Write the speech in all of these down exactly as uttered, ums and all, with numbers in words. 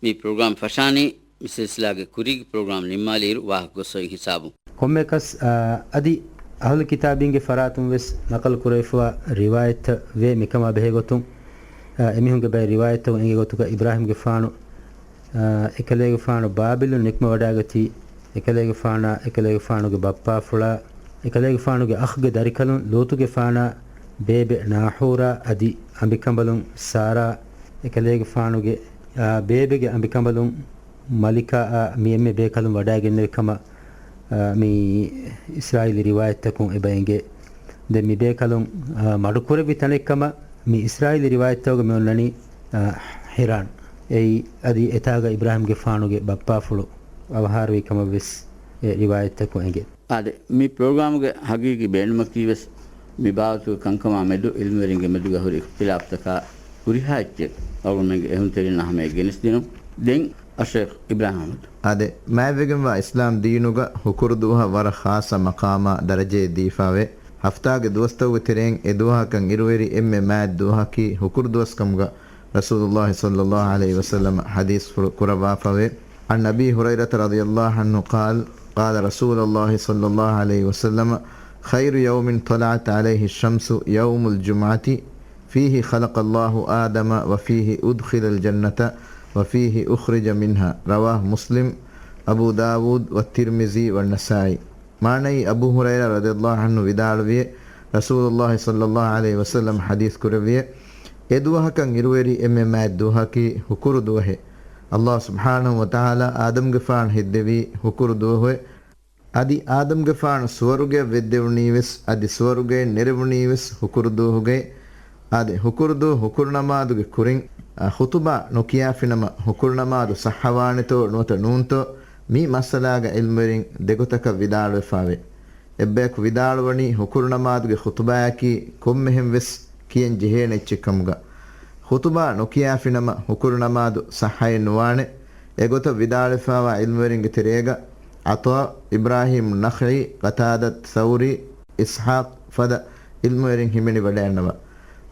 މި ޕްރޮގްރާމް ފަށާނީ މި ސިލްސިލާގެ ކުރީގެ ޕްރޮގްރާމް ނިންމާލިއިރު ވާހަކަ ގޮސް އޮތް ހިސާބުން. ކޮންމެއަކަސް، އާ، އަދި އަހުލު ކިތާބީންގެ ފަރާތުން ވެސް ނަޤަލު ކުރެވިފަވާ ރިވާޔަތްތައް ވޭ. މިކަމާ ބެހޭގޮތުން، އާ، އެމީހުންގެ ބައެއް ރިވާޔަތްތަކުން އެނގޭ ގޮތުގަ އިބްރާހީމްގެފާނު، އާ، އެކަލޭގެފާނު ބާބިލުން ނިކުމެވަޑައިގަތީ، އެކަލޭގެފާނާ، އެކަލޭގެފާނުގެ ބައްޕާފުޅާ، އެކަލޭގެފާނުގެ އަޚްގެ ދަރިކަލުން ލޫޠުގެފާނާ، ބޭބެ ނާޙޫރާ، އަދި އަނބިކަނބަލުން ސާރާ، އެކަލޭގެފާނުގެ، އާ، ބޭބެގެ އަނބިކަނބަލުން މަލިކާއާ މި އެންމެ ބޭކަލުން ވަޑައިގެންނެވި ކަމަށް، އާ، މި އިސްރާއީލީ ރިވާޔަތްތަކުން އެބަ އެނގޭ. ދެން މި ބޭކަލުން، އާ، މަޑުކުރެއްވި ތަނެއް ކަމަށް މި އިސްރާއީލީ ރިވާޔަތްތަކުގަ މި އޮންނަނީ، އާ، ހިރާން. އެއީ އަދި އެތާގަ އިބްރާހީމްގެފާނުގެ ބައްޕާފުޅު އަވަހާރަވި ކަމަށް ވެސް އެ ރިވާޔަތްތަކުން އެނގޭ. އާދެ، މި ޕްރޮގްރާމުގެ ހަގީގީ ބޭނުމަކީ ވެސް މި ބާވަތުގެ ކަންކަމާ މެދު އިލްމުވެރިންގެ މެދުގަ ހުރި އިޚްތިލާފްތަކާ ހުރިހާ އެއްޗެއް އަޅުގަނޑުމެންގެ އެހުންތެރިންނާ ހަމަޔަށް ގެނެސްދިނުން. ދެން އައްޝައިޚް އިބްރާހީމް އަޙްމަދު. އާދެ، މާތްވެގެންވާ އިސްލާމް ދީނުގަ ހުކުރު ދުވަހަށް ވަރަށް ޚާއްޞަ މަޤާމާ ދަރަޖައެއް ދީފާވޭ. ހަފްތާގެ ދުވަސްތަކުގެ ތެރެއިން އެ ދުވަހަކަށް އިރުއެރި އެންމެ މާތް ދުވަހަކީ ހުކުރު ދުވަސްކަމުގަ ރަސޫލުﷲ ޞައްލަﷲ ޢަލައިހި ވަސައްލަމަ ޙަދީޘްފުޅު ކުރައްވާފަވޭ. عن أبي هريرة رضي الله عنه قال، قال رسول الله صلى الله عليه وسلم، خير يوم طلعت عليه الشمس يوم الجمعة، فيه خلق الله آدم وفيه أدخل الجنة وفيه أخرج منها. رواه مسلم، أبو داود والترمذي والنسائي. މާނައީ، އަބޫ ހުރައިރާ ރަޟިޔަﷲ ޢަންހު ވިދާޅުވިއޭ، ރަސޫލުﷲ ޞައްލަﷲ ޢަލައިހި ވަސައްލަމަ ޙަދީޘް ކުރެއްވިއޭ، އެ ދުވަހަކަށް އިރުއެރި އެންމެ މާތް ދުވަހަކީ ހުކުރު ދުވަހޭ. ﷲ ސުބްޙާނަހޫ ވަތަޢާލާ އާދަމްގެފާނު ހެއްދެވީ ހުކުރު ދުވަހުއޭ. އަދި އާދަމްގެފާނު ސުވަރުގެއަށް ވެއްދެވުނީވެސް، އަދި ސުވަރުގެއިން ނެރެވުނީވެސް ހުކުރު ދުވަހުގައި. އާދެ، ހުކުރު ދުވަހު ހުކުރު ނަމާދުގެ ކުރިން، އަ، ޚުޠުބާ ނުކިޔާފިނަމަ، ހުކުރު ނަމާދު ޞައްޙަވާނެތޯ ނުވަތަ ނޫންތޯ، މި މައްސަލާގަ ޢިލްމުވެރިން ދެގޮތަކަށް ވިދާޅުވެފާވޭ. އެއްބަޔަކު ވިދާޅުވަނީ ހުކުރު ނަމާދުގެ ޚުޠުބާއަކީ ކޮންމެހެން ވެސް ކިޔަން ޖެހޭނެ އެއްޗެއް ކަމުގަ. ޚުޠުބާ ނުކިޔާފިނަމަ ހުކުރު ނަމާދު ޞައްޙައެއް ނުވާނެ. އެގޮތަށް ވިދާޅުވެފާވާ ޢިލްމުވެރިންގެ ތެރޭގަ ޢަޠާ، އިބްރާހީމް ނަޚަޢީ، ޤަތާދަ، ޘައުރީ، އިސްޙާޤް ފަދަ ޢިލްމުވެރިން ހިމެނިވަޑައިންނަވާ.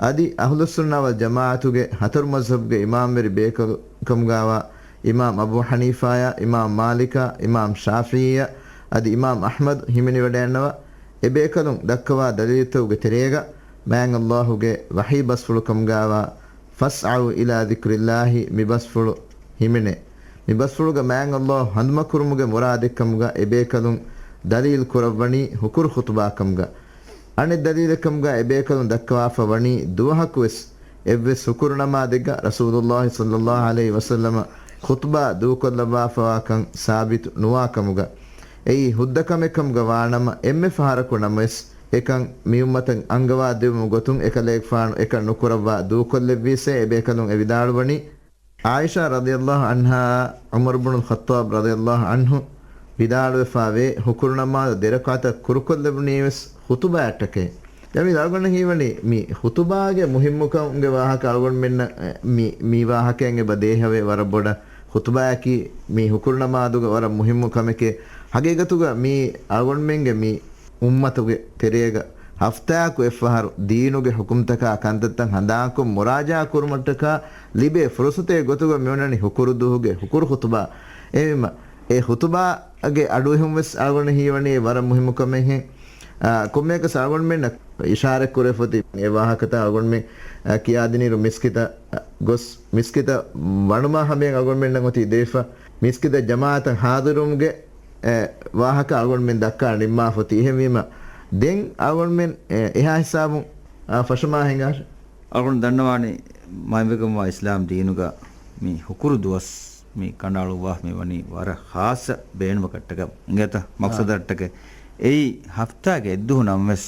އަދި އަހުލުއްސުންނާ ވަލްޖަމާޢަތުގެ ހަތަރު މަޒްހަބުގެ އިމާމްވެރި ބޭކަލު ކަމުގާވާ އިމާމް އަބޫ ޙަނީފާޔާ، އިމާމް މާލިކާ، އިމާމް ޝާފިޢީއާ، އަދި އިމާމް އަޙްމަދު ހިމެނިވަޑައިންނަވާ. އެބޭކަލުން ދައްކަވާ ދަލީލުތަކުގެ ތެރޭގަ މާތްﷲގެ ވަޙީ ބަސްފުޅު ކަމުގާވާ، فاسعوا إلى ذكر الله މި ބަސްފުޅު ހިމެނޭ. މި ބަސްފުޅުގަ މާތް ﷲ ހަނދުމަކުރުމުގެ މުރާދެއްކަމުގަ އެބޭކަލުން ދަލީލު ކުރައްވަނީ ހުކުރު ޚުޠުބާ ކަމުގަ. އަނެއް ދަލީލެއް ކަމުގަ އެބޭކަލުން ދައްކަވާފަ ވަނީ ދުވަހަކުވެސް އެއްވެސް ހުކުރު ނަމާދެއްގަ ރަސޫލުﷲ ޞައްލަﷲ ޢަލައިހި ވަސައްލަމަ ޚުޠުބާ ދޫކޮށްލައްވާފަވާކަން ސާބިތު ނުވާ ކަމުގަ. އެއީ ހުއްދަ ކަމެއް ކަމުގަ ވާނަމަ، އެންމެ ފަހަރަކު ނަމަވެސް އެކަން މިއުއްމަތަށް އަންގަވާދެވުމުގެ ގޮތުން އެކަލޭގެފާނު އެކަން ނުކުރައްވާ ދޫކޮށްލެއްވީސޭ އެބޭކަލުން އެ ވިދާޅުވަނީ. ޢާއިޝާ ރަޟިޔަﷲ ޢަންހާއާ ޢުމަރު ބުނުލް ޚައްޠާބް ރަޟިޔަﷲ ޢަންހު ވިދާޅުވެފާވޭ، ހުކުރު ނަމާދު ދެރަކާތަށް ކުރުކޮށްލެވުނީވެސް ޚުޠުބާއަށްޓަކައި. ދެން މި އަޅުގަނޑަށް ހީވަނީ މި ޚުޠުބާގެ މުހިއްމުކަމުގެ ވާހަކަ އަޅުގަނޑުމެންނަށް، އެ، މި، މި ވާހަކައިން އެބަ ދޭހަވޭ ވަރަށް ބޮޑަށް. ޚުޠުބާއަކީ މި ހުކުރު ނަމާދުގެ ވަރަށް މުހިއްމު ކަމެކޭ. ހަގީގަތުގަ މީ އަޅުގަނޑުމެންގެ މި އުއްމަތުގެ ތެރޭގަ ހަފްތާއަކު އެއްފަހަރު ދީނުގެ ޙުކުމްތަކާ ކަންތައްތައް ހަނދާންކޮށް މުރާޖަޢާ ކުރުމަށްޓަކާ ލިބޭ ފުރުޞަތެއް ގޮތުގަ މިއޮންނަނީ ހުކުރު ދުވަހުގެ ހުކުރު ޚުޠުބާ. އެހެންވީމަ، އެ ޚުޠުބާގެ އަޑުއެހުން ވެސް އަޅުގަނޑަށް ހީވަނީ ވަރަށް މުހިއްމު ކަމެއްހެން. އާ، ކޮންމެއަކަސް އަޅުގަނޑުމެންނަށް އިޝާރަތް ކުރެފޮތި އެ ވާހަކަތައް އަޅުގަނޑުމެން، އާ، ކިޔާދިނިއިރު މިސްކިތަށް ގޮސް، މިސްކިތަށް ވަނުމާ ހަމަޔަށް އަޅުގަނޑުމެންނަށް އޮތީ ދެވިފަ. މިސްކިތަށް ޖަމާޢަތަށް ޙާޟިރުވުމުގެ އެ، ވާހަކަ އަޅުގަނޑުމެން ދައްކާ ނިންމާފޮތި. އެހެންވީމަ، ދެން އަޅުގަނޑުމެން، އެ، އެހާ ހިސާބުން، އާ، ފަށަމާ ހިނގާށެ. އަޅުގަނޑު ދަންނަވާނީ، މާތްވެގެންވާ އިސްލާމް ދީނުގަ މި ހުކުރު ދުވަސް މި ކަނޑައަޅުއްވާ މި ވަނީ ވަރަށް ޚާއްޞަ ބޭނުމަކަށްޓަކަ، އިނގޭތަ؟ އާ. މަޤްޞަދަށްޓަކަ. އެއީ ހަފްތާގެ އެއްދުވަހު ނަމަވެސް،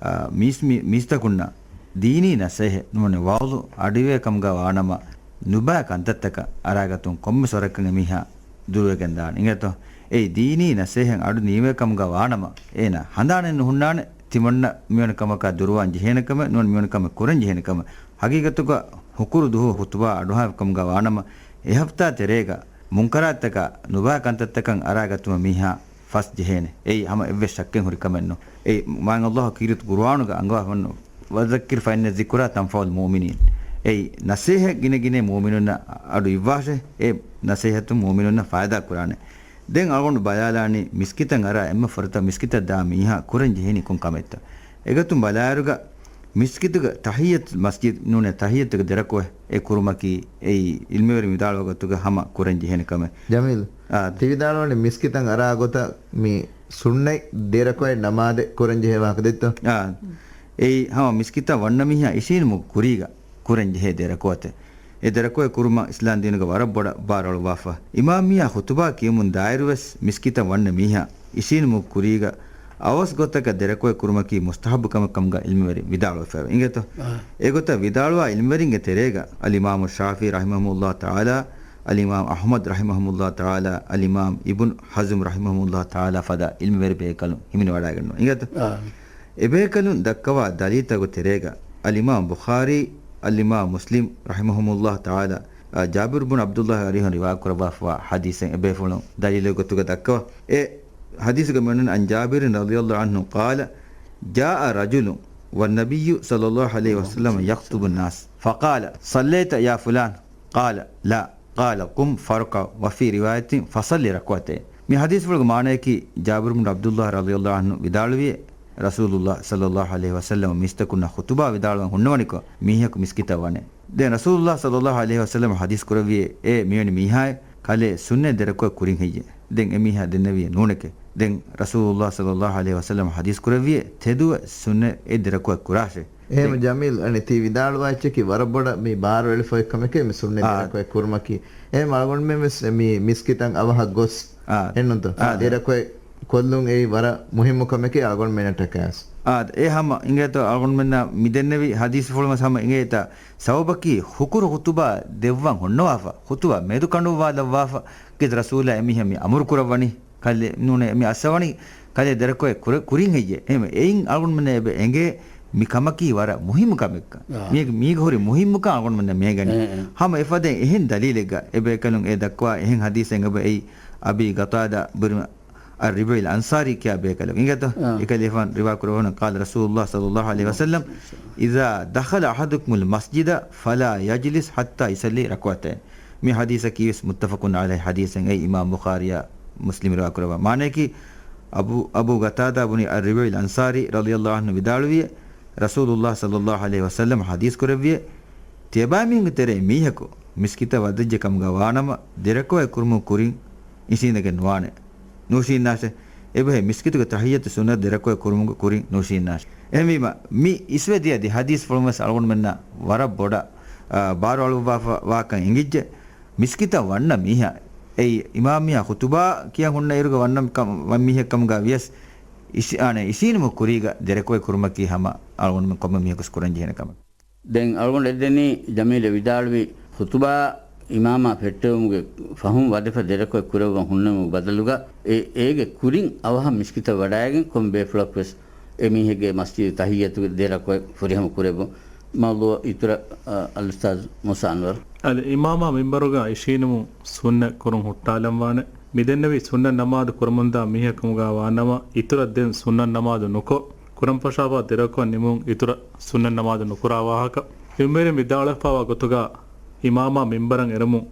އާ، މީސް-، މީ-، މީސްތަކުންނަށް ދީނީ ނަސޭހަތް ނުވަނެ ވަޢުޡު އަޑުއިވޭ ކަމުގަ ވާނަމަ، ނުބައި ކަންތައްތަކަށް އަރާގަތުން ކޮންމެސް ވަރަކަށް އެމީހާ ދުރުވެގެންދާނެ. އިނގޭތޯ؟ އެއީ ދީނީ ނަސޭހަތް އަޑު ނީވޭ ކަމުގަ ވާނަމަ، އޭނާ ހަނދާނެއް ނުހުންނާނެ، ތިމަންނަ މިވަނި ކަމަކާ ދުރުވާން ޖެހޭނެ ކަމެއް، ނުވަން މިވަނި ކަމެއް ކުރަން ޖެހޭނެ ކަމެއް. ހަގީގަތުގަ ހުކުރު ދުވަހު ޚުޠުބާ އަޑުއަހާ ކަމުގަ ވާނަމަ، އެ ހަފްތާ ތެރޭގަ މުންކަރާތްތަކާ ނުބައި ކަންތައްތަކަށް އަރާގަތުމަށް މީހާ ފަސް ޖެހޭނެ. އެއީ ހަމަ އެއްވެސް ޝައްކެއް ހުރި ކަމެއް ނޫން. އެއީ މާތް ﷲ ކީރިތި ޤުރުއާނުގަ އަންގަވާފަ ވަންނަ، وذكر فإن الذكرى تنفع المؤمنين. އެއީ، ނަސޭހަތް ގިނަ ގިނައިން މުއުމިނުންނަށް އަޑު އިއްވާށޭ، އެ ނަސޭހަތުން މުއުމިނުންނަށް ފައިދާ ކުރާނެ. ދެން އަޅުގަނޑު ބަލާލާނީ، މިސްކިތަށް އަރާ އެންމެ ފުރަތަމަ މިސްކިތަށް ދާ މީހާ ކުރަން ޖެހެނީ ކޮން ކަމެއްތޯ؟ އެގޮތުން ބަލާއިރުގަ، މިސްކިތުގަ ތަހިއްޔަތު މަސްޖިދު ނޫނޭ، ތަހިއްޔަތުގެ ދެރަކުވެ އެ ކުރުމަކީ، އެއީ އިލްމުވެރިން ވިދާޅުވާ ގޮތުގަ ހަމަ ކުރަން ޖެހޭނެ ކަމެއް. ޖަމީލް، އާ. ތި ވިދާޅުވަނީ މިސްކިތަށް އަރާ ގޮތަށް މި ސުންނަތް ދެރަކުވެ ނަމާދެއް ކުރަން ޖެހޭ ވާހަކަ ދެއްތޯ؟ އާ. އެއީ ހަމަ މިސްކިތަށް ވަންނަ މީހާ އިށީނުމުގެ ކުރީގަ ކުރަން ޖެހޭ ދެރަކުވަތެއް. އެ ދެރަކުވެ ކުރުމަށް އިސްލާމް ދީނުގަ ވަރަށް ބޮޑަށް ބާރުއަޅުއްވާފަ. އިމާމް މީހާ ޚުތުބާ ކިޔަމުން ދާއިރުވެސް މިސްކިތަށް ވަންނަ މީހާ އިށީނުމުގެ ކުރީގަ އަވަސް ގޮތަކަށް ދެރަކުވެ ކުރުމަކީ މުސްތަހައްބު ކަމެއް ކަމުގަ އިލްމުވެރިން ވިދާޅުވެފައެވެ. އިނގޭތޯ؟ އާ. އެގޮތަށް ވިދާޅުވާ އިލްމުވެރިންގެ ތެރޭގަ އަލްއިމާމު ޝާފިޢީ ރަޙިމަހުﷲ ތަޢާލާ، އަލްއިމާމް އަޙްމަދު ރަޙިމަހުﷲ ތަޢާލާ، އަލްއިމާމް އިބްނު ޙަޒްމް ރަޙިމަހުﷲ ތަޢާލާ ފަދަ އިލްމުވެރި ބޭކަލުން ހިމެނިވަޑައިގަންނަވާ. އިނގޭތޯ؟ އާ. އެބޭކަލުން ދައްކަވާ ދަލީލްތަކުގެ ތެރޭގަ އަލްއިމާމް ބުޚާރީ، އަލްއިމާމް މުސްލިމް ރަޙިމަހުމުﷲ ތަޢާލާ، އާ، ޖާބިރު ބުން ޢަބްދުﷲ އަރިހުން ރިވާ ކުރައްވާފަވާ ޙަދީޘެއް އެބޭފުޅުން ދަލީލުގެ ގޮތުގަ ދައްކަވާ. އެ ޙަދީޘުގަ މިއޮންނަނީ، عن جابر رضي الله عنه قال، جاء رجل والنبي صلى الله عليه وسلم يخطب الناس، فقال، صليت يا فلان؟ قال، لا. قال، قم فاركع، وفي رواية، فصل ركعتين. މި ޙަދީޘްފުޅުގެ މާނަޔަކީ، ޖާބިރު ބުން ޢަބްދުﷲ ރަޟިޔަﷲ ޢަންހު ވިދާޅުވިއޭ، ރަސޫލުﷲ ޞައްލަﷲ ޢަލައިހި ވަސައްލަމަ މީސްތަކުންނާ ޚުތުބާ ވިދާޅުވަން ހުންނަވަނިކޮށް، މީހަކު މިސްކިތަށް ވަނޭ. ދެން ރަސޫލުﷲ ޞައްލަﷲ ޢަލައިހި ވަސައްލަމަ ޙަދީޘް ކުރެއްވިއޭ، އޭ މިވެނި މީހާއޭ، ކަލޭ ސުންނަތް ދެރަކުވެ ކުރިން ހެއްޔޭ؟ ދެން އެމީހާ ދެންނެވިއޭ ނޫނެކޭ. ދެން ރަސޫލުﷲ ޞައްލަﷲ ޢަލައިހި ވަސައްލަމަ ޙަދީޘް ކުރެއްވިއޭ، ތެދުވެ ސުންނަތް އެއް ދެރަކުވެ ކުރާށޭ. އެހެން ދެން ޖަމީލް، އަނެއް ތި ވިދާޅުވާ އެއްޗަކީ ވަރަށް ބޮޑަށް މި ބާރު އެޅިފައި ކަމެކޭ މި ސުންނަތް އާ. ދެރަކުވެ ކުރުމަކީ. އެހެން އަޅުގަނޑުމެން ވެސް މި މިސްކިތަށް އަވަހަށް ގޮސް އާ. އެންނުތޯ؟ އާ. ދެރަކުވެ ކޮށްލުން އެއީ ވަރަށް މުހިއްމު ކަމެކޭ އަޅުގަނޑުމެންނަށްޓަކާ ވެސް. އާ، އެ ހަމަ އިނގޭތޯ އަޅުގަނޑުމެންނަށް މި ދެންނެވި ޙަދީޘްފުޅުން ވެސް ހަމަ އިނގޭތާ ސަބަބަކީ ހުކުރު ޚުތުބާ ދެއްވަން ހުންނަވާފަ، ޚުތުބާ މެދު ކަނޑުއްވާލައްވާފަ، ކީރިތި ރަސޫލާ އެމީހަ މި އަމުރު ކުރައްވަނީ. ކަލޭ ނޫނޭ މި އައްސަވަނީ، ކަލޭ ދެރަކުވެ ކުރެ-، ކުރިން ހެއްޔޭ؟ އެހެން އެއިން އަޅުގަނޑުމެންނަށް އެބަ އެނގޭ މި ކަމަކީ ވަރަށް މުހިއްމު ކަމެއްކަން. އާ. މީގެ، މީގެ ހުރި މުހިއްމުކަން އަޅުގަނޑުމެންނަށް މި އެނގަނީ. އެ، އެ. ހަމަ އެފަދައިން އެހެން ދަލީލެއްގަ އެބޭކަލުން އެ ދައްކަވާ އެހެން ޙަދީޘެއް އެބަ އެއީ އަބީ ޤަތާދާ ބުރިމަ އައްރިބީޢުލް އަންޞާރީ ކިޔާ ބޭކަލެއް. އިނގޭތޯ؟ އާ. އެކަލޭފާނު ރިވާ ކުރެއްވުނު، قال رسول الله صلى الله عليه وسلم، إذا دخل أحدكم المسجد فلا يجلس حتى يصلي ركعتين. މި ޙަދީޘަކީ ވެސް މުއްތަފަޤުން ޢަލައިހި ޙަދީޘެއް، އެއީ އިމާމް ބުޚާރީއާ މުސްލިމް ރިވާ ކުރައްވާ. މާނަޔަކީ، އަބޫ، އަބޫ ޤަތާދާ ބުނި އައްރިބީޢުލް އަންޞާރީ ރަޟިޔަﷲ ޢަންހު ވިދާޅުވިއޭ، ރަސޫލުﷲ ޞައްލަﷲ ޢަލައިހި ވަސައްލަމަ ޙަދީޘް ކުރެއްވިއޭ، ތިޔަބައިމީހުންގެ ތެރޭ މީހަކު މިސްކިތަށް ވަދެއްޖެ ކަމުގަ ވާނަމަ، ދެރަކުވެ ކުރުމުގެ ކުރިން އިށީނދެގެން ނުވާނެ. ނޫށީންނާށޭ. އެބަހޭ މިސްކިތުގެ ތަޙިއްޔަތު ސުންނަތް ދެރަކުވެ ކުރުމުގެ ކުރިން ނޫށީންނާށޭ. އެހެންވީމަ، މި އިސްވެ ދިޔަ ދެ ޙަދީޘްފުޅުން ވެސް އަޅުގަނޑުމެންނަށް ވަރަށް ބޮޑަށް، އާ، ބާރު އަޅުއްވާފަ ވާކަން އެނގިއްޖެ. މިސްކިތަށް ވަންނަ މީހާ، އެއީ އިމާމް މީހާ ޚުތުބާ ކިޔަން ހުންނަ އިރުގަ ވަންނަ ކަމް، ވަން މީހެއް ކަމުގަ ވިޔަސް، އިށި-، އާނެ، އިށީނުމުގެ ކުރީގަ ދެރަކުވެ ކުރުމަކީ ހަމަ އަޅުގަނޑުމެން ކޮންމެ މީހަކު ވެސް ކުރަން ޖެހޭނެ ކަމެއް. ދެން އަޅުގަނޑު އެދެނީ ޖަމީލެ ވިދާޅުވި ޚުތުބާ އިމާމާ ފެއްޓެވުމުގެ ފަހުން ވަދެފަ ދެރަކުވެ ކުރެއްވަން ހުންނެވުމުގެ ބަދަލުގަ އެ، އޭގެ ކުރިން އަވަހަށް މިސްކިތަށް ވަޑައިގެން ކޮން ބޭފުޅަކު ވެސް އެ މީހެއްގެ މަސްޖިދު ތަޙިއްޔަތުގެ ދެރަކުވެ ފުރިހަމަ ކުރެއްވުން. މައުޟޫޢަށް އިތުރަށް، އަ، އަލްއުސްތާޛު މޫސާ އަންވަރު. އަލް އިމާމާ މިންބަރުގަ އިށީނުމުން ސުންނަތް ކުރުން ހުއްޓާލަންވާނެ. މިދެންނެވި ސުންނަތް ނަމާދު ކުރަމުންދާ މީހެއް ކަމުގަ ވާނަމަ، އިތުރަށް ދެން ސުންނަތް ނަމާދު ނުކޮށް، ކުރަން ފަށާފަ ދެރަކުވަ ނިމުން އިތުރަށް ސުންނަތް ނަމާދު ނުކުރާ ވާހަކަ. އިލްމުވެރިން ވިދާޅުވެފައިވާ ގޮތުގަ އިމާމާ މިންބަރަށް އެރުމުން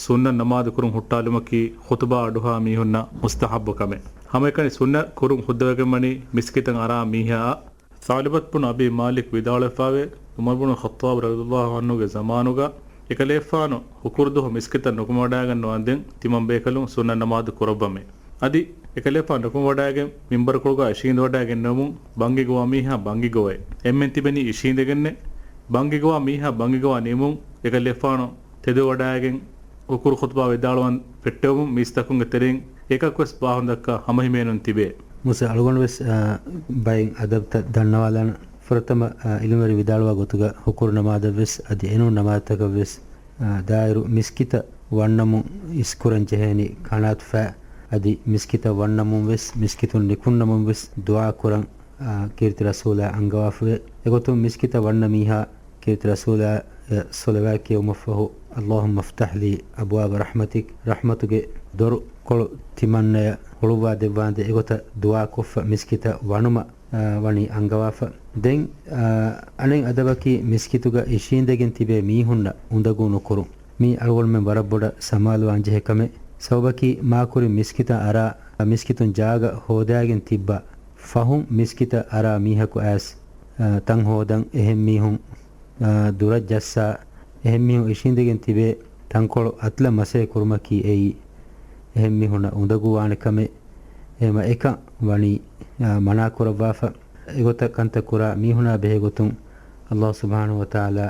ސުންނަތް ނަމާދު ކުރުން ހުއްޓާލުމަކީ ޚުތުބާ އަޑުއަހާ މީހުންނަށް މުސްތަޙައްބު ކަމެއް. ހަމައެކަނި ސުންނަތް ކުރުން ހުއްދަވެގެންވަނީ މިސްކިތަށް އަރާ މީހާއަށް. ޘަޢުލަބަތު ބުނު އަބީ މާލިކް ވިދާޅުވެފައިވޭ، ޢުމަރު ބުނު ޚައްޠާބު ރަޟިޔަﷲ ޢަންހުގެ ޒަމާނުގަ އެކަލޭފާނު ހުކުރު ދުވަހު މިސްކިތަށް ނުކުމެވަޑައިގަންނަވަންދެން ތިމަން ބޭކަލުން ސުންނަތް ނަމާދު ކުރައްވަމޭ. އަދި އެކަލޭފާނު ނުކުމެވަޑައިގެން މިންބަރުކޮޅުގަ އިށީނދެވަޑައިގެންނެވުމުން ބަންގި ގޮވާ މީހާ ބަންގި ގޮވައި. އެންމެން ތިބެނީ އިށީނދެގެންނޭ. ބަންގި ގޮވާ މީހާ ބަންގި ގޮވާ ނިމުން އެކަލޭފާނު ތެދުވެވަޑައިގެން ހުކުރު ޚުތުބާ ވިދާޅުވަން ފެއްޓެވުމުން މީސްތަކުންގެ ތެރެއިން އެކަކުވެސް ބާހުން ދައްކާ ހަމަހިމޭނުން ތިބޭ. މުސް އަޅުގަނޑުވެސް، އާ، ބައެއް އަދަބްތައް ދަންނަވާލާނަން. ފުރަތަމަ، އާ، އިލްމުވެރިން ވިދާޅުވާ ގޮތުގަ ހުކުރު ނަމާދަށްވެސް އަދި އެނޫން ނަމާދުތަކަށްވެސް، އާ، ދާއިރު މިސްކިތަށް ވަންނަމުން އިސްކުރަން ޖެހޭނީ ކަނާތުފައި. އަދި މިސްކިތަށް ވަންނަމުންވެސް މިސްކިތުން ނިކުންނަމުންވެސް ދުޢާ ކުރަން، އާ، ކީރިތި ރަސޫލާ އަންގަވާފަވޭ. އެގޮތުން މިސްކިތަށް ވަންނަ މީހާ ކީރިތި ރަސޫލާ އެ ޞަލަވާތް ކިޔެވުމަށްފަހު، اللهم افتح لي أبواب رحمتك، ރަޙްމަތުގެ ދޮރުކޮޅު ތިމަންނަޔަށް ހުޅުއްވާ ދެއްވާނދޭ އެގޮތަށް ދުޢާކޮށްފަ މިސްކިތަށް ވަނުމަށް، އާ، ވަނީ އަންގަވާފަ. ދެން، އާ، އަނެއް އަދަބަކީ މިސްކިތުގަ އިށީނދެގެން ތިބޭ މީހުންނަށް އުނދަގޫ ނުކުރުން. މީ އަޅުގަނޑުމެން ވަރަށް ބޮޑަށް ސަމާލުވާން ޖެހޭ ކަމެއް. ސަބަބަކީ މާކުރިން މިސްކިތަށް އަރާ، މިސްކިތުން ޖާގަ ހޯދާގެން ތިއްބާ ފަހުން މިސްކިތަށް އަރާ މީހަކު އައިސް، އާ، ތަން ހޯދަން އެހެން މީހުން، އާ، ދުރަށް ޖައްސާ، އެހެން މީހުން އިށީނދެގެން ތިބޭ ތަންކޮޅު އަތުލަށް މަސޭ ކުރުމަކީ އެއީ އެހެން މީހުންނަށް އުނދަގޫވާނެ ކަމެއް. އެހެމަ އެކަން ވަނީ، އާ، މަނާކުރައްވާފަ. އެގޮތަށް ކަންތައް ކުރާ މީހުނާ ބެހޭގޮތުން އައްލާހު ސުބްޙާނަހު ވަތަޢާލާ،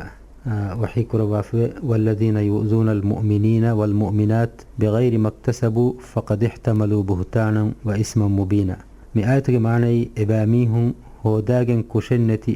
އާ، ވަޙީ ކުރައްވާފައިވޭ، والذين يؤذون المؤمنين والمؤمنات بغير ما اكتسبوا فقد احتملوا بهتانا وإثما مبينا. މި އާޔަތުގެ މާނައީ، އެބައިމީހުން ހޯދާގެން ކުށެއްނެތި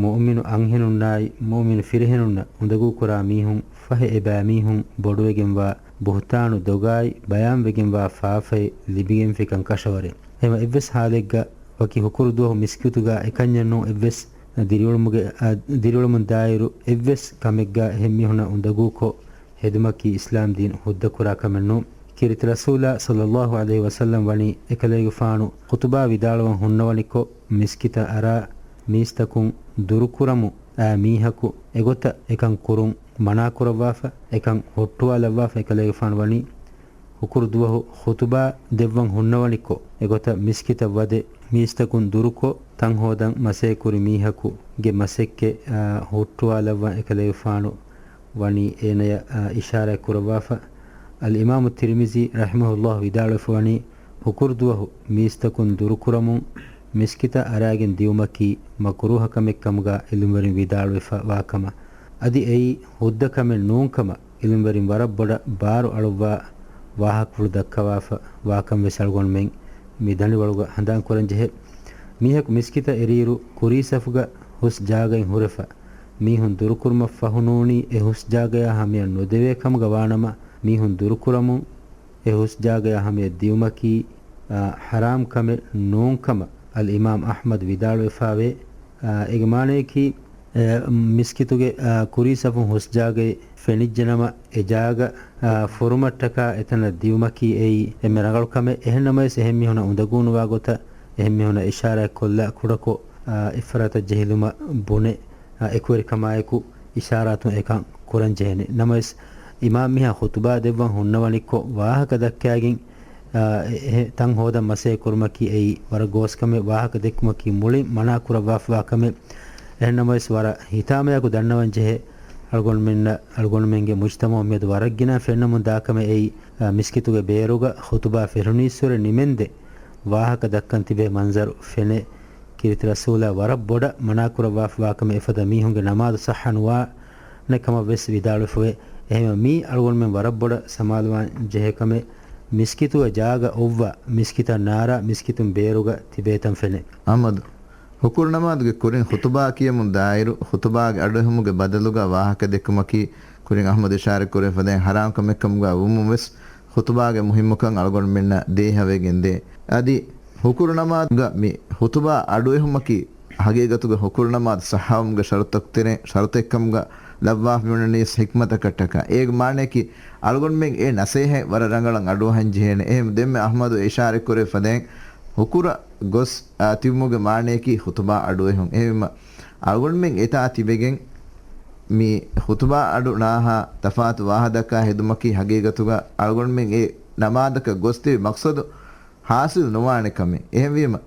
މުއުމިނު އަންހެނުންނާއި މުއުމިނު ފިރިހެނުންނަށް އުނދަގޫކުރާ މީހުން ފަހެ އެބައިމީހުން ބޮޑުވެގެންވާ ބުހުތާނު ދޮގާއި ބަޔާންވެގެންވާ ފާފައެއް ލިބިގެންފިކަން ކަށަވަރެއް. އެހެމަ އެއްވެސް ހާލެއްގަ ވަކި ހުކުރު ދުވަހު މިސްކިތުގަ އެކަންޏެއް ނޫން. އެއްވެސް ދިރިއުޅުމުގެ، އަ، ދިރިއުޅުމުން ދާއިރު އެއްވެސް ކަމެއްގަ އެހެން މީހުންނަށް އުނދަގޫކޮށް ހެދުމަކީ އިސްލާމް ދީން ހުއްދަކުރާ ކަމެއް ނޫން. ކީރިތި ރަސޫލާ ޞައްލައްލާހު ޢަލައިހި ވަސައްލަމް ވަނީ އެކަލޭގެފާނު ޚުޠުބާ ވިދާޅުވަން ހުންނަވަނިކޮށް، މިސްކިތަށް އަރާ މީސްތަކުން ދުރުކުރަމުން އައި މީހަކު އެގޮތަށް އެކަން ކުރުން މަނާކުރައްވާފަ، އެކަން ހުއްޓުވާލައްވާފަ. އެކަލޭގެފާނު ވަނީ ހުކުރު ދުވަހު ޚުޠުބާ ދެއްވަން ހުންނަވަނިކޮށް، އެގޮތަށް މިސްކިތަށް ވަދެ މީސްތަކުން ދުރުކޮށް، ތަން ހޯދަން މަސޭކުރި މީހަކުގެ މަސައްކަތް، އާ، ހުއްޓުވާލައްވަން އެކަލޭގެފާނު ވަނީ އޭނަޔަށް، އާ، އިޝާރާތް ކުރައްވާފަ. އަލްއިމާމު ތިރްމިޒީ ރަޙިމަހުﷲ ވިދާޅުވެފަ ވަނީ، ހުކުރު ދުވަހު މީސްތަކުން ދުރުކުރަމުން މިސްކިތަށް އަރާގެން ދިއުމަކީ މަކުރޫހަ ކަމެއް ކަމުގަ އިލްމުވެރިން ވިދާޅުވެފަ ވާކަމަށް. އަދި އެއީ ހުއްދަ ކަމެއް ނޫންކަމަށް އިލްމުވެރިން ވަރަށް ބޮޑަށް ބާރު އަޅުއްވާ ވާހަކަފުޅު ދައްކަވާފަ ވާކަން ވެސް އަޅުގަނޑުމެން މި ދަނޑިވަޅުގަ ހަނދާން ކުރަން ޖެހޭ. މީހަކު މިސްކިތަށް އެރިއިރު ކުރީ ސަފުގަ ހުސް ޖާގައިން ހުރެފަ، މީހުން ދުރުކުރުމަށް ފަހު ނޫނީ އެ ހުސް ޖާގަޔާ ހަމަޔަށް ނުދެވޭ ކަމުގަ ވާނަމަ، މީހުން ދުރުކުރަމުން އެ ހުސް ޖާގަޔާ ހަމަޔަށް ދިއުމަކީ، އާ، ޙަރާމް ކަމެއް ނޫން ކަމަށް އަލްއިމާމް އަޙްމަދު ވިދާޅުވެފައިވޭ. އާ، އޭގެ މާނަޔަކީ، އެ، މިސްކިތުގެ، އާ، ކުރީ ސަފުން ހުސް ޖާގައެއް ފެނިއްޖެނަމަ، އެ ޖާގަ، އާ، ފުރުމަށްޓަކާ އެތަނަށް ދިއުމަކީ އެއީ އެންމެ ރަނގަޅު ކަމެއް. އެހެންނަމަވެސް، އެހެން މީހުނަށް އުނދަގޫނުވާ ގޮތަށް އެހެން މީހުނަށް އިޝާރާތްކޮށްލާ ކުޑަކޮށް، އާ، އެއްފަރާތަށް ޖެހިލުމަށް ބުނެ، އާ، އެކުވެރިކަމާއެކު އިޝާރާތުން އެކަން ކުރަން ޖެހޭނެ. ނަމަވެސް، އިމާމް މީހާ ޚުތުބާ ދެއްވަން ހުންނަވަނިކޮށް، ވާހަކަ ދައްކާގެން، އާ، އެ-، އެ-، ތަން ހޯދަން މަސޭ ކުރުމަކީ އެއީ ވަރަށް ގޯސް ކަމެއް، ވާހަކަ ދެއްކުމަކީ މުޅިން މަނާ ކުރައްވާފަވާ ކަމެއް. އެހެންނަމަވެސް، ވަރަށް ހިތާމަޔާކު ދަންނަވަން ޖެހޭ، އަޅުގަނޑުމެންނަށް، އަޅުގަނޑުމެންގެ މުޖްތަމަޢު މިއަދު ވަރަށް ގިނަ ފެންނަމުން ދާ ކަމެއް އެއީ، އާ، މިސްކިތުގެ ބޭރުގަ ޚުތުބާ ފެށުނީއްސުރެ ނިމެންދެ، ވާހަކަ ދައްކަން ތިބޭ މަންޒަރު ފެނޭ. ކީރިތި ރަސޫލާ ވަރަށް ބޮޑަށް މަނާކުރައްވާފަވާކަމެއް، އެފަދަ މީހުންގެ ނަމާދު ޞައްޙަ ނުވާނެ ކަމަށް ވެސް ވިދާޅުވެފަވޭ. އެހެންވެ، މީ އަޅުގަނޑުމެން ވަރަށް ބޮޑަށް ސަމާލުވާން ޖެހޭ ކަމެއް. މިސްކިތުގަ ޖާގަ އޮއްވާ، މިސްކިތަށް ނާރާ، މިސްކިތުން ބޭރުގަ ތިބޭތަން ފެނޭ. އަޙްމަދު، ހުކުރު ނަމާދުގެ ކުރިން ޚުތުބާ ކިޔަމުން ދާއިރު، ޚުތުބާގެ އަޑުއެހުމުގެ ބަދަލުގަ ވާހަކަ ދެއްކުމަކީ، ކުރިން އަޙްމަދު އިޝާރަތް ކުރެވިފަދައިން ޙަރާމް ކަމެއް ކަމުގަ ވުމުން ވެސް، ޚުތުބާގެ މުހިއްމުކަން އަޅުގަނޑުމެންނަށް ދޭހަވެގެންދޭ. އަދި ހުކުރު ނަމާދުގަ މި ޚުތުބާ އަޑުއެހުމަކީ، ހަގީގަތުގަ ހުކުރު ނަމާދު ޞައްޙަވުމުގެ ޝަރުޠުތަކު ތެރެއިން ޝަރުޠެއްކަމުގަ ލައްވާފަ މިއުޅެނީސް ޙިކްމަތަކަށްޓަކާ. އޭގެ މާނަޔަކީ، އަޅުގަނޑުމެން އެ ނަސޭހަތް ވަރަށް ރަނގަޅަށް އަޑުއަހަން ޖެހޭނެ. އެހެން ދެންމެ އަޙްމަދު އިޝާރަތްކުރެއްވި ފަދައިން، ހުކުރަށް ގޮސް، އާ، ތިބުމުގެ މާނަޔަކީ ޚުތުބާ އަޑުއެހުން. އެހެންވީމަ، އަޅުގަނޑުމެން އެތާ ތިބެގެން މި ޚުތުބާ އަޑު ނާހާ ތަފާތު ވާހަކަ ދައްކާ ހެދުމަކީ ހަގީގަތުގަ އަޅުގަނޑުމެން އެ ނަމާދަކަށް ގޮސްދެވި މަޤްޞަދު ޙާޞިލު ނުވާނެ ކަމެއް. އެހެންވީމަ،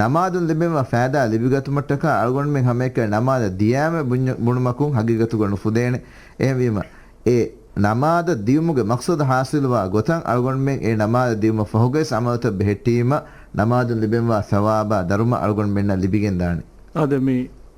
ނަމާދުން ލިބެންވާ ފައިދާ ލިބިގަތުމަށްޓަކާ އަޅުގަނޑުމެން ހަމައެކަނި ނަމާދަށް ދިޔާމެ ބުންޏަ-، ބުނުމަކުން ހަގީގަތުގަ ނުފުދޭނެ. އެހެންވީމަ، އެ ނަމާދަށް ދިޔުމުގެ މަޤްޞަދު ޙާޞިލުވާ ގޮތަށް އަޅުގަނޑުމެން އެ ނަމާދަށް ދިޔުމަށް ފަހުގައިސް ޢަމަލުތައް ބެހެއްޓީމަ، ނަމާދުން ލިބެންވާ ޘަވާބާ ދަރުމަ އަޅުގަނޑުމެންނަށް ލިބިގެންދާނެ. އާދެ، މި،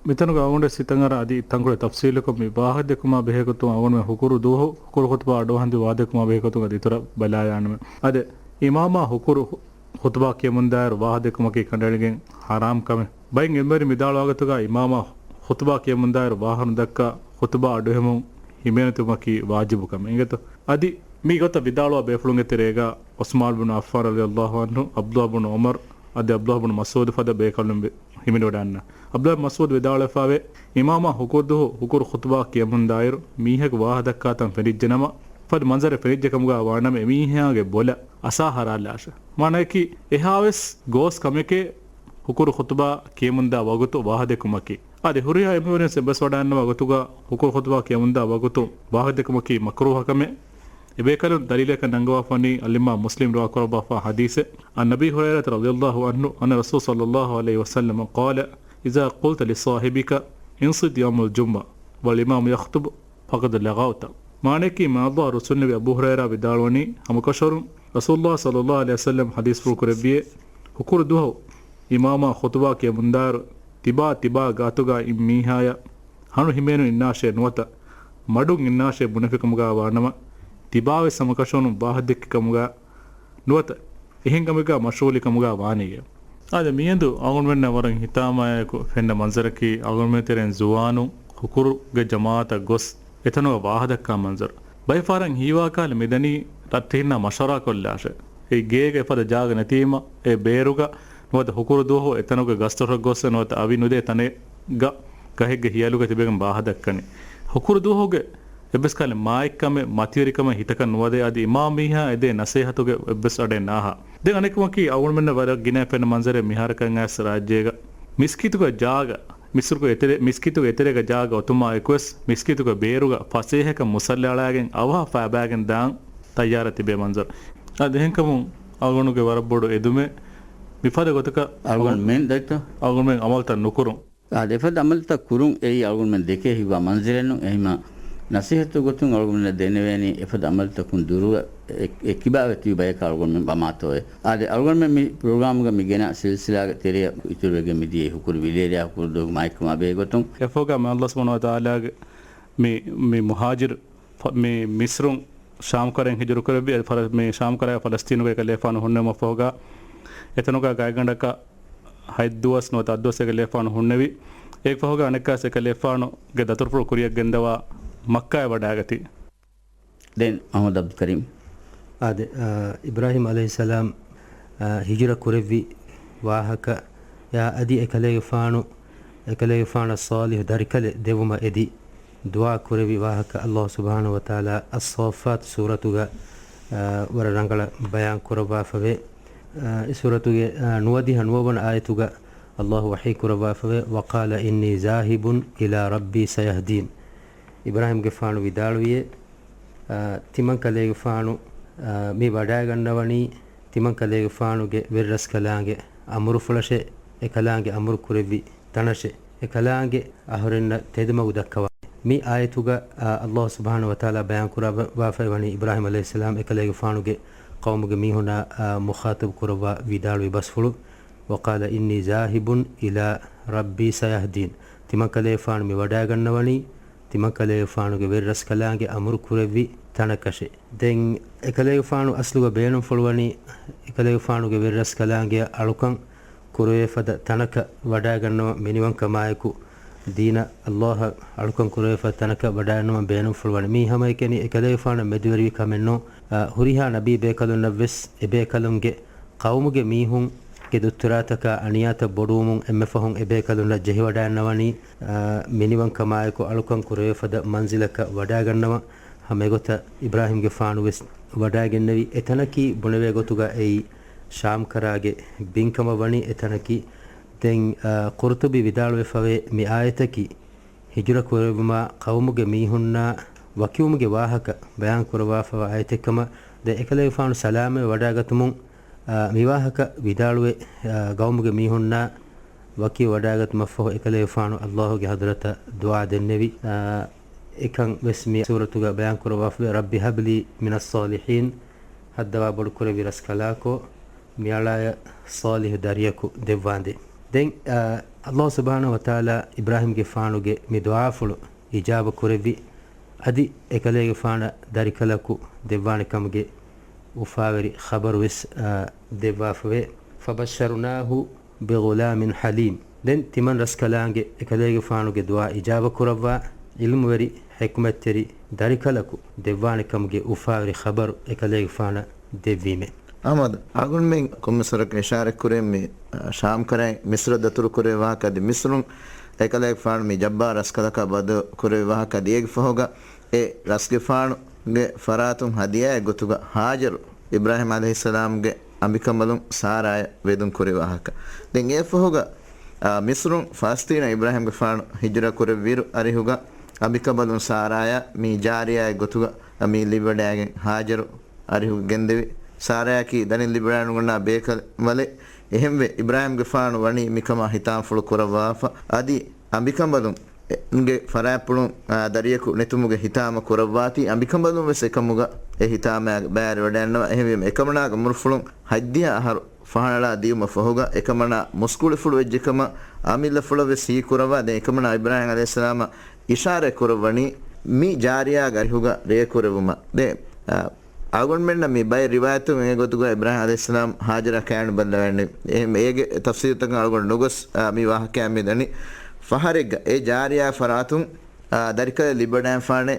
މިތަނުގަ އަޅުގަނޑު ސިތަން އަރާ އަދި ތަންކޮޅެއް ތަފްޞީލުކޮށް މި ވާހަކަ ދެއްކުމާ ބެހޭގޮތުން އަޅުގަނޑުމެން ހުކުރު ދުވަހު ހުކުރު ޚުތުބާ އަޑުއަހަން ދިޔުން ވާހަކަ ދެއްކުމާ ބެހޭގޮތުން އަދި އިތުރަށް ބަލާލާނަމޭ. އާދެ، އިމާމާ ހުކުރު ޚު-، ޚުތުބާ ކިޔަމުންދާއިރު ވާހަކަ ދެއްކުމަކީ ކަނޑައެޅިގެން ޙަރާމް ކަމެއް. ބައެއް އިލްމުވެރިން ވިދާޅުވާ ގޮތުގަ އިމާމާ ޚުތުބާ ކިޔަމުންދާއިރު ވާހަކަ ނުދައްކާ ޚުތުބާ އަޑުއެހުމުން ހިމެނެތިވުމަކީ ވާޖިބު ކަމެއް. އިނގޭތޯ؟ އަދި މި ގޮތަށް ވިދާޅުވާ ބޭފުޅުންގެ ތެރޭގަ ޢުސްމާން ބުނު ޢައްފާން ރަޟިޔަﷲ ޢަންހު، ޢަބްދުﷲ ބުނު ޢުމަރު، އަދި ޢަބްދުﷲ ބުނު މަސްޢޫދު ފަދަ ބޭކަލުން ވެ-، ހިމެނިވަޑައިގަންނަ. ޢަބްދުﷲ ބިން މަސްޢޫދު ވިދާޅުވެފައިވޭ، އިމާމާ ހުކުރު ދުވަހު ހުކުރު ޚުތުބާ ކިޔަމުންދާއިރު، މީހަކު ވާހަކަ ދައްކާތަން ފެނިއްޖެނަމަ، ފަދަ މަންޒަރެއް ފެނިއްޖެ ކަމުގަ ވާނަމަ، އެމީހާގެ ބޮލަށް އަސާހަރާލާށެ. މާނަޔަކީ، އެހާވެސް ގޯސް ކަމެކޭ، ހުކުރު ޚުޠުބާ ކިޔަމުންދާ ވަގުތު ވާހަދެކުމަކީ. އާދެ، ހުރިހާ އެންމެވެނިވެސް އެއްބަސްވަޑާންނަވާ ގޮތުގަ ހުކުރު ޚުޠުބާ ކިޔަމުންދާ ވަގުތު ވާހަދެކުމަކީ މަކްރޫހަ ކަމެއް. އެބޭކަލުން ދަލީލަކަށް ނަންގަވާފަނީ އަލްއިމާމް މުސްލިމް ރިވާކުރައްވާފާ ޙަދީޘެއް. عن أبي هريرة رضي الله عنه أن رسول صلى الله عليه وسلم قال: إذا قلت لصاحبك أنصت يوم الجمعة والإمام يخطب فقد لغوت. މާނައަކީ، މާތް ރުއްސުންނެވި އަބޫ ހުރައިރާ ވިދާޅުވަނީ، ހަމަކަށަވަރުން ރަސޫލުﷲ ޞައްލަﷲ ޢަލައިހި ވަސައްލަމް ޙަދީޘްފުޅު ކުރެއްވިއޭ، ހުކުރު ދުވަހު އިމާމާ ޚުޠުބާ ކިޔަމުންދާއިރު، ތިބާ ތިބާ ގާތުގަ އިން މީހާޔަށް ހަނު ހިމޭނުން އިންނާށޭ ނުވަތަ، މަޑުން އިންނާށޭ ބުނެފިކަމުގަ ވާނަމަ، ތިބާވެސް ހަމަކަށަވަރުން ވާހަކަދެއްކި ކަމުގަ ނުވަތަ، އެހެން ކަމެއްގަ މަޝްޣޫލު ކަމުގަ ވާނެޔޭ. އާދެ، މިއަދު އަޅުގަނޑުމެންނަށް ވަރަށް ހިތާމައާއެކު ފެންނަ މަންޒަރަކީ، އަޅުގަނޑުމެން ތެރެއިން ޒުވާނުން ހުކުރުގެ ޖަމާޢަތަށް ގޮސް އެތަނުގަ ވާހަކަދައްކާ މަންޒަރު. ބައެއް ފަހަރަށް ހީވާ ކަހަލަ މިދަނީ ރައްޓެހިންނާ މަޝްވަރާ ކޮށްލާށޭ. އެ ގޭގަ އެފަދަ ޖާގަ ނެތީމަ، އެ ބޭރުގަ ނުވަތަ ހުކުރު ދުވަހު އެތަނުގެ ގަސްދޮށަށް ގޮސް ނުވަތަ އަވި ނުދޭ ތަނެއްގަ ގަހެއްގެ ހިޔަލުގަ ތިބެގެން ވާހަކަދައްކަނީ. ހުކުރު ދުވަހުގެ އެއްވެސް ކަހަލަ މާތްކަމެއް، މަތިވެރިކަމެއް ހިތަކަށް ނުވަދޭ، އަދި އިމާމް މީހާ އެދޭ ނަސޭހަތުގެ އެއްވެސް އަޑެއް ނާހާ. ދެން އަނެއްކަމަކީ، އަޅުގަނޑުމެންނަށް ވަރަށް ގިނައިން ފެންނަ މަންޒަރެއް މިހާރަކަށް އައިސް ރާއްޖޭގަ މިސްކިތުގެ ޖާގަ، މިސްރުގެ އެތެރެ-، މިސްކިތުގެ އެތެރޭގަ ޖާގަ އޮތުމާ އެކުވެސް، މިސްކިތުގެ ބޭރުގަ ފަސޭހަކަށް މުޞައްލަ އަޅާގެން އަވަހަށް ފައިބާގެން ދާން ތައްޔާރަށް ތިބޭ މަންޒަރު. އަދި އެހެންކަމުން އަޅުގަނޑުގެ ވަރަށް ބޮޑު އެދުމެއް މިފަދަ ގޮތަކަށް އަޅުގަނޑުމެން ދައްތަ؟ އަޅުގަނޑުމެން އަމަލުތައް ނުކުރުން. އާދެ، އެފަދަ އަމަލުތައް ކުރުން އެއީ އަޅުގަނޑުމެން ދެކޭ ހިތްވާ މަންޒިލެއް ނޫން. އެހެންމަ ނަސޭހަތު ގޮތުން އަޅުގަނޑުމެންނަށް ދެނެވޭނީ އެފަދަ އަމަލުތަކުން ދުރުވެ، އެ-، އެ ކިބާވެ ތިބި ބަޔަކަށް އަޅުގަނޑުމެން ވަމާތޯއޭ. އާދެ، އަޅުގަނޑުމެން މި ޕްރޮގްރާމުގަ މި ގެނަ ސިލްސިލާގެ ތެރެއަށް އިތުރުވެގެން މިދިޔައީ ހުކުރު ވިލޭރިޔާ ހުކުރު ދުވަހުގެ މާތްކަމާ ބެހޭ ގޮތުން. އެފަހުގަ މި ﷲ ސުބްޙާނަހޫ ވަތަޢާލާގެ މި، މި މުހާޖިރު ފަ-، މި މިސްރުން ޝާމްކަރައިން ހިޖުރަ ކުރެއްވި، އަދި ފަލަ-، މި ޝާމްކަރައިން ފަލަސްތީނުގައި އެކަލޭގެފާނު ހުންނެވުމަށްފަހުގަ، އެތަނުގަ ގާތްގަނޑަކަށް ހަތް ދުވަސް ނުވަތަ އަށް ދުވަސް އެކަލޭގެފާނު ހުންނެވި. އޭގެ ފަހުގަ އަނެއްކާވެސް އެކަލޭގެފާނުގެ ދަތުރުފުޅު ކުރިއަށް ގެންދަވާ މައްކާއަށް ވަޑައިގަތީ. ދެން އަހްމަދު އަބްދުލް ކަރީމް. އާދެ، އާ، އިބްރާހީމް ޢަލައިހިއްސަލާމް، އާ، ހިޖުރަ ކުރެއްވި ވާހަކަ، އާ، އަދި އެކަލޭގެފާނު، އެކަލޭގެފާނަށް ޞާލިޙު ދަރިކަލެއް ދެއްވުމަށް އެދި ދުޢާ ކުރެއްވި ވާހަކަ ﷲ ސުބްޙާނަހޫ ވަތަޢާލާ އައްޞާއްފާތު ސޫރަތުގަ، އާ، ވަރަށް ރަނގަޅަށް ބަޔާން ކުރައްވާފަވޭ. އާ، އެ ސޫރަތުގެ، އާ، ނުވަދިހަ ނުވަވަނަ އާޔަތުގަ ﷲ ވަޙީ ކުރައްވާފަވޭ، وقال إني ذاهب إلى ربي سيهدين. އިބްރާހީމްގެފާނު ވިދާޅުވިއޭ، އާ، ތިމަން ކަލޭގެފާނު، އާ، މި ވަޑައިގަންނަވަނީ ތިމަން ކަލޭގެފާނުގެ ވެރިރަސްކަލާނގެ އަމުރުފުޅަށޭ، އެކަލާނގެ އަމުރު ކުރެއްވި ތަނަށޭ، އެކަލާނގެ އަހުރެންނަށް ތެދުމަގު ދައްކަވާ. މި އާޔަތުގަ، އާ، ﷲ ސުބްޙާނަހޫ ވަތަޢާލާ ބަޔާން ކުރައްވާފައިވަނީ އިބްރާހީމް ޢަލައިހިއްސަލާމް އެކަލޭގެފާނުގެ ޤައުމުގެ މީހުންނާ، އާ، މުޚާޠަބު ކުރައްވާ ވިދާޅުވި ބަސްފުޅު، وقال إني ذاهب إلى ربي سيهدين. ތިމަން ކަލޭގެފާނު މި ވަޑައިގަންނަވަނީ، ތިމަން ކަލޭގެފާނުގެ ވެރިރަސްކަލާނގެ އަމުރު ކުރެއްވި ތަނަކަށޭ. ދެން އެކަލޭގެފާނު އަސްލުގަ ބޭނުންފުޅުވަނީ، އެކަލޭގެފާނުގެ ވެރިރަސްކަލާނގެއަށް އަޅުކަން ކުރެވޭފަދަ ތަނަކަށް ވަޑައިގަންނަވަން މިނިވަންކަމާއެކު، ދީނަށް ﷲ އަށް އަޅުކަން ކުރެވޭފަދަ ތަނަކަށް ވަޑައިގަންނަވަން ބޭނުންފުޅުވަނީ. މީ ހަމައެކަނި އެކަލޭގެފާނަށް މެދުވެރިވި ކަމެއް ނޫން. އާ، ހުރިހާ ނަބީ ބޭކަލުންނަށްވެސް އެބޭކަލުންގެ ޤައުމުގެ މީހުންގެ ދުއްތުރާތަކާ އަނިޔާތައް ބޮޑުވުމުން އެންމެ ފަހުން އެބޭކަލުންނަށް ޖެހިވަޑައިގަންނަވަނީ، އާ، މިނިވަންކަމާއެކު އަޅުކަން ކުރެވޭފަދަ މަންޒިލަކަށް ވަޑައިގަންނަވަން. ހަމަ އެގޮތަށް އިބްރާހީމްގެފާނުވެސް ވަޑައިގެންނެވި އެތަނަކީ ބުނެވޭ ގޮތުގަ އެއީ ޝާމްކަރާގެ ބިންކަމަށް ވަނީ އެތަނަކީ. ދެން، އާ، ޤުރްޠުބީ ވިދާޅުވެފަވޭ މި އާޔަތަކީ ހިޖުރަ ކުރެއްވުމާ ޤައުމުގެ މީހުންނާ ވަކިވުމުގެ ވާހަކަ ބަޔާން ކުރައްވާފަވާ އާޔަތެއްކަމަށް. ދެން އެކަލޭގެފާނު ސަލާމަތް ވަޑައިގަތުމުން، އާ، މިވާހަކަ ވިދާޅުވެ، އާ، ގައުމުގެ މީހުންނާ ވަކިވެ ވަޑައިގަތުމަށްފަހު އެކަލޭގެފާނު ﷲ ގެ ޙަޟްރަތަށް ދުޢާ ދެންނެވި. އާ، އެކަން ވެސް މި ސޫރަތުގަ ބަޔާން ކުރައްވާފަވޭ، رب هب لي من الصالحين، ހައްދަވާ ބޮޑު ކުރެއްވި ރަސްކަލާކޯ، މިއަޅާޔަށް ޞާލިޙު ދަރިޔަކު ދެއްވާނދޭ. ދެން، އާ، ﷲ ސުބްޙާނަހޫ ވަތަޢާލާ އިބްރާހީމްގެފާނުގެ މި ދުޢާފުޅު އިޖާބަ ކުރެއްވި، އަދި އެކަލޭގެފާނަށް ދަރިކަލަކު ދެއްވާނެ ކަމުގެ އުފާވެރި ޚަބަރު ވެސް، އާ، ދެއްވާފަވޭ. فبشرناه بغلام حليم. ދެން ތިމަން ރަސްކަލާނގެ އެކަލޭގެފާނުގެ ދުޢާ އިޖާބަ ކުރައްވާ، ޢިލްމުވެރި ޙިކުމަތްތެރި ދަރިކަލަކު ދެއްވާނެ ކަމުގެ އުފާވެރި ޚަބަރު އެކަލޭގެފާނަށް ދެއްވީމޭ. އަޙްމަދު، އަޅުގަނޑުމެން ކޮންމެސްވަރަކަށް އިޝާރަތް ކުރޭ މި، އަ، ޝާމްކަރައިން މިސްރަށް ދަތުރު ކުރެވި ވާހަކަ އަދި މިސްރުން އެކަލޭގެފާނު މި ޖައްބާރު ރަސްކަލަކާ ބަދަލު ކުރެވި ވާހަކަ އަދި އޭގެ ފަހުގަ އެ ރަސްގެފާނުގެ ފަރާތުން ހަދިޔާއެއް ގޮތުގަ ހާޖަރު އިބްރާހީމް ޢަލައިހިއްސަލާމްގެ އަނބިކަނބަލުން ސާރާޔަށް ވެދުން ކުރި ވާހަކަ. ދެން އެއަށްފަހުގަ، އާ، މިސްރުން ފަލަސްތީނަށް އިބްރާހިމްގެފާނު ހިޖުރަ ކުރެއްވިއިރު އަރިހުގަ އަނބިކަނބަލުން ސާރާޔަށް މި ޖާރިޔާއެއް ގޮތުގަ މި ލިބިވަޑައިގެން ހާޖަރު އަރިހުގަ ގެންދެވި. ސާރާޔަކީ ދަނިން ލިބިވަޑައިނުގަންނަ ބޭކަލެއް. އެހެންވެ، އިބްރާހިމްގެފާނު ވަނީ މިކަމާ ހިތާމަފުޅު ކުރައްވާފަ. އަދި އަނބިކަނބަލުން ގެ ފަރާތްޕުޅުން، އާ، ދަރިޔަކު ނެތުމުގެ ހިތާމަ ކުރައްވާތީ، އަނބިކަނބަލުން ވެސް އެކަމުގަ އެ ހިތާމައިގަ ބައިވެރިވަޑައިންނަވާ. އެހެންވީމަ، އެކަމަނާގެ އުމުރުފުޅުން ހަތްދިހަ އަހަރު ފަހަނަޅާ ދިޔުމަށް ފަހުގަ، އެކަމަނާ މުސްކުޅިފުޅު ވެއްޖެކަމަށް އަމިއްލަފުޅަށް ވެސް ހީކުރައްވާ. ދެން އެކަމަނާ އިބްރާހިމް ޢަލައިހިއްސަލާމަށް އިޝާރަތް ކުރައްވަނީ، މި ޖާރިޔާގެ އަރިހުގަ ރޭ ކުރެއްވުމަށް. ދެން، އާ، އަޅުގަނޑުމެންނަށް މި ބައެއް ރިވާޔަތުން އެ ގޮތުގަ އިބްރާހިމް ޢަލައިހިއްސަލާމް ހާޖަރާ ކާނުބައްލަވަނީ. އެހެން އޭގެ ތަފްސީލުތަކަށް އަޅުގަނޑު ނުގޮސް، އާ، މި ވާހަކައާ މި ދަނީ. ފަހަރެއްގަ އެ ޖާރިޔާ ފަރާތުން، އާ، ދަރިކަލެއް ލިބިވަޑައިފާނެ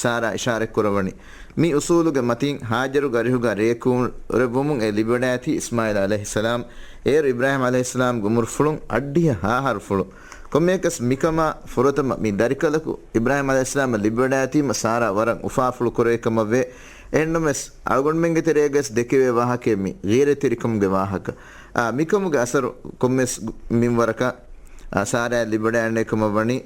ސާރާ އިޝާރަތް ކުރައްވަނީ. މި އުސޫލުގެ މަތިން ހާޖަރުގެ އަރިހުގަ ރޭ ކުރެއްވުމުން އެ ލިބިވަޑައިގަތީ އިސްމާޢީލް ޢަލައިހިއްސަލާމް. އޭރު އިބްރާހިމް ޢަލައިހިއްސަލާމްގެ އުމުރުފުޅުން އަށްޑިހަ ހަ އަހަރުފުޅު. ކޮންމެއަކަސް މިކަމާ ފުރަތަމަ މި ދަރިކަލަކު އިބްރާހިމް ޢަލައިހިއްސަލާމަށް ލިބިވަޑައިގަތީމަ ސާރާ ވަރަށް އުފާފުޅު ކުރެވޭ ކަމަށްވޭ. އެހެންނަމަވެސް، އަޅުގަނޑުމެންގެ ތެރޭގަސް ދެކެވޭ ވާހަކައެއް މި ޣީރަތްތެރިކަމުގެ ވާހަކަ. އާ، މިކަމުގެ އަސަރު ކޮންމެސް ގު-، މިންވަރަކަށް، އާ، ސާރާ ލިބިވަޑައިގަންނަ ކަމަށް ވަނީ.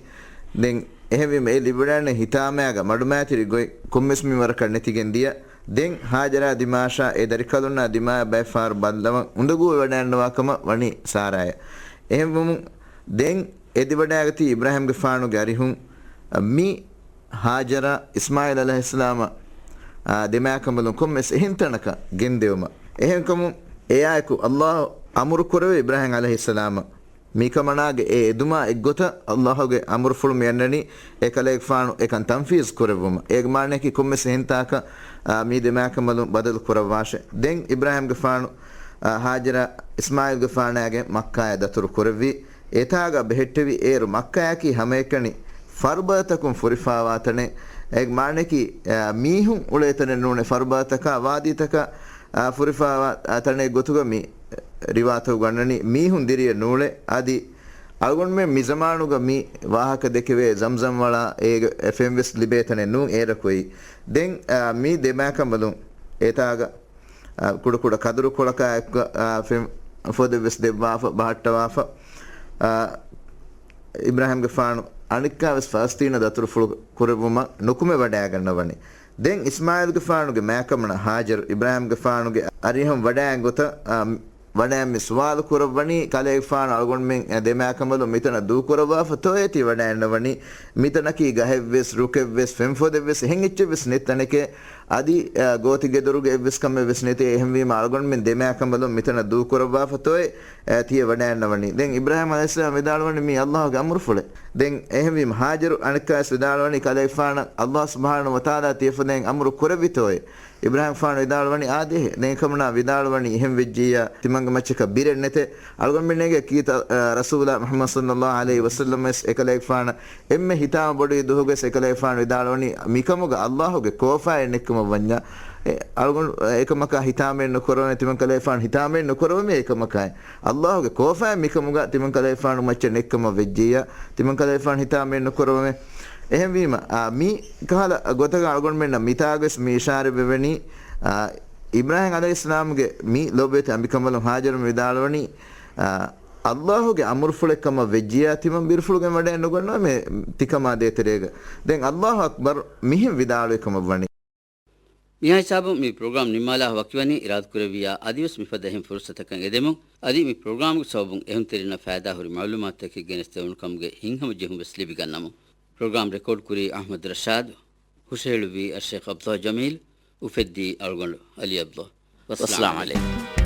ދެން އެހެންވީމަ، އެ ލިބިވަޑައިގަންނަ ހިތާމައިގަ މަޑުމައިތިރި ގޮތް ކޮންމެސް މިންވަރަކަށް ނެތިގެން ދިޔަ. ދެން ހާޖަރާ ދިމާއަށާ އެ ދަރިކަލުންނާ ދިމާއަށް ބައެއް ފަހަރު ބައްލަވަން އުނދަގޫވެވަޑައިގަންނަވާ ކަމަށް ވަނީ ސާރާޔަށް. އެހެންވުމުން ދެން އެ ލިބިވަޑައިގަތީ އިބްރާހިމްގެފާނުގެ އަރިހުން، މި ހާޖަރާ އިސްމާޢީލް ޢަލައިހިއްސަލާމަށް، އާ، ދެމާކަނބަލުން ކޮންމެސް އެހެން ތަނަކަށް ގެންދެވުމަށް. އެހެންކަމުން އެއާއެކު ﷲ އަމުރު ކުރެވޭ އިބްރާހިމް ޢަލައިހިއްސަލާމަށް މިކަމަނާގެ އެ އެދުމާ އެއްގޮތަށް ﷲ ގެ އަމުރުފުޅު މިއަންނަނީ، އެކަލޭގެފާނު އެކަން ތަންފީޒް ކުރެއްވުމަށް. އޭގެ މާނަޔަކީ ކޮންމެސް އެހެންތާކަށް، އާ، މި ދެމާކަނބަލުން ބަދަލު ކުރައްވާށޭ. ދެން އިބްރާހިމްގެފާނު، އާ، ހާޖަރާ އިސްމާޢީލްގެފާނާގެ މައްކާޔަށް ދަތުރު ކުރެއްވީ. އެތާގަ ބެހެއްޓެވި އޭރު މައްކާޔަކީ ހަމައެކަނި ފަރުބަދަތަކުން ފުރިފާވާ ތަނެއް. އޭގެ މާނަޔަކީ، އާ، މީހުން އުޅޭ ތަނެއް ނޫނޭ، ފަރުބަދަތަކާ ވާދީތަކާ، އާ، ފުރިފާވާ، އާ، ތަނެއް ގޮތުގަ މި ރިވާތަކު ގަންނަނީ. މީހުން ދިރިއެއް ނޫޅޭ. އަދި އަޅުގަނޑުމެން މި ޒަމާނުގަ މި ވާހަކަ ދެކެވޭ ޒަމްޒަމް ވަޅާ އޭގެ އެފެން ވެސް ލިބޭ ތަނެއް ނޫން އޭރަކު އެއީ. ދެން، އާ، މި ދެމާކަނބަލުން އެތާގަ، އާ، ކުޑަ ކުޑަ ކަދުރުކޮޅަކާ އެއްކޮށް، އާ، ފެން ފޮދެއް ވެސް ދެއްވާފަ، ބަހައްޓަވާފަ. އާ، އިބްރާހިމްގެފާނު އަނެއްކާވެސް ފަލަސްތީނަށް ދަތުރުފުޅު ކުރެއްވުމަށް ނުކުމެވަޑައިގަންނަވަނީ. ދެން އިސްމާޢީލްގެފާނުގެ މާކަމަނަށް ހާޖަރު އިބްރާހިމްގެފާނުގެ އަރިހަށް ވަޑައިގެން ގޮތަށް، އާ، ވަޑައިގެން މި ސުވާލު ކުރައްވަނީ، ކަލޭގެފާނު އަޅުގަނޑުމެން ދެމާކަނބަލުން މިތަނަށް ދޫކުރައްވާފަ ތޯއޭތީ ވަޑައިގަންނަވަނީ؟ މިތަނަކީ ގަހެއްވެސް، ރުކެއްވެސް، ފެންފޮދެއްވެސް އެހެން އެއްޗެއްވެސް ނެތް ތަނެކޭ. އަދި، އާ، ގޯތިގެދޮރުގެ އެއްވެސް ކަމެއްވެސް ނެތޭ. އެހެންވީމަ އަޅުގަނޑުމެން ދެމާކަނބަލުން މިތަނަށް ދޫކުރައްވާފަ ތޯއޭ، އާ، ތިޔަ ވަޑައިގަންނަވަނީ. ދެން އިބްރާހިމް ޢަލައިހިއްސަލާމް ވިދާޅުވަނީ މީ ﷲ ގެ އަމުރުފުޅެއް. ދެން އެހެންވީމަ ހާޖަރު އަނެއްކާވެސް ވިދާޅުވަނީ ކަލޭގެފާނަށް ﷲ ސުބްޙާނަހޫ ވަތަޢާލާ ތިޔަފަދައިން އަމުރު ކުރެއްވިތޯއޭ؟ އިބްރާހިމްގެފާނު ވިދާޅުވަނީ އާދޭހޭ. ދެން އެކަމަނާ ވިދާޅުވަނީ އެހެން ވެއްޖިއްޔާ ތިމަންގެ މައްޗަކަށް ބިރެއް ނެތޭ. އަޅުގަނޑުމެންނޭގެ ކީރިތި، އަ، ރަސޫލާ މުޙައްމަދު ޞައްލައްލާހު ޢަލައިހި ވަސައްލަމަވެސް އެކަލޭގެފާނަށް އެންމެ ހިތާމަ ބޮޑުވި ދުވަހުގަވެސް އެކަލޭގެފާނު ވިދާޅުވަނީ މިކަމުގަ ﷲ ގެ ކޯފާއެއް ނެތްކަމަށް ވަންޏާ، އެ، އަޅުގަނޑު އެކަމަކާ ހިތާމައެއް ނުކުރަވަމޭ، ތިމަން ކަލޭގެފާނު ހިތާމައެއް ނުކުރަވަމޭ އެކަމަކާއެއް. ﷲ ގެ ކޯފާއެއް މިކަމުގަ ތިމަން ކަލޭގެފާނު މައްޗަށް ނެތްކަމަށް ވެއްޖިއްޔާ، ތިމަން ކަލޭގެފާނު ހިތާމައެއް ނުކުރަވަމޭ. އެހެންވީމަ، އާ، މި ކަހަލަ ގޮތަކަށް އަޅުގަނޑުމެންނަށް މިތާގަވެސް މި އިޝާރަތްވެވެނީ، އާ، އިބްރާހިމް ޢަލައިހިއްސަލާމްގެ މި ލޯބިވެތި އަނބިކަނބަލުން ހާޖަރު މި ވިދާޅުވަނީ، އާ، ﷲ ގެ އަމުރުފުޅެއްކަމަށް ވެއްޖިއްޔާ ތިމަން ބިރުފުޅުގެން ވަޑައެއް ނުގަންނަވަމޭ ތިކަމާ ދޭތެރޭގަ. ދެން ﷲ އަކްބަރު މިހެން ވިދާޅުވި ކަމަށް ވަނީ. މިހާ ހިސާބުން މި ޕްރޮގްރާމް ނިންމާލާ ވަކިވަނީ އިރާދަކުރެއްވިއްޔާ އަދިވެސް މިފަދަ އެހެން ފުރުސަތަކަށް އެދެމުން، އަދި މި ޕްރޮގްރާމްގެ ސަބަބުން އެހުންތެރިންނަށް ފައިދާހުރި މަޢުލޫމާތުތަކެއް ގެނެސްދެވުނު ކަމުގެ ހިތްހަމަޖެހުން ވެސް ލިބިގަންނަމުން. ޕްރޮގްރާމް ރެކޯޑް ކުރީ އަޙްމަދު ރަޝާދު، ހުށަހެޅުއްވީ އައްޝޭޚް ޢަބްދުﷲ ޖަމީލް، އުފެއްދީ އަޅުގަނޑު ޢަލީ ޢަބްދުﷲ. ވައްސަލާމް ޢަލައިކުމް.